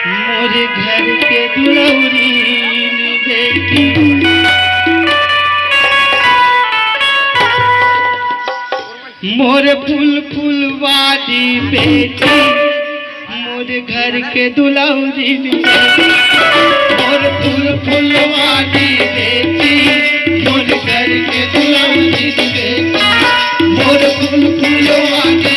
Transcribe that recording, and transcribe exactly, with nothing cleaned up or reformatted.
मोर घर के दुलौरी बेटी, मोर फूल फुलवारी बेटी, मोर घर के दुलौरी बेटी, मोर फूल फुलवारी बेटी, मोर घर के दुलौरी बेटी, मोर फूल फुलवारी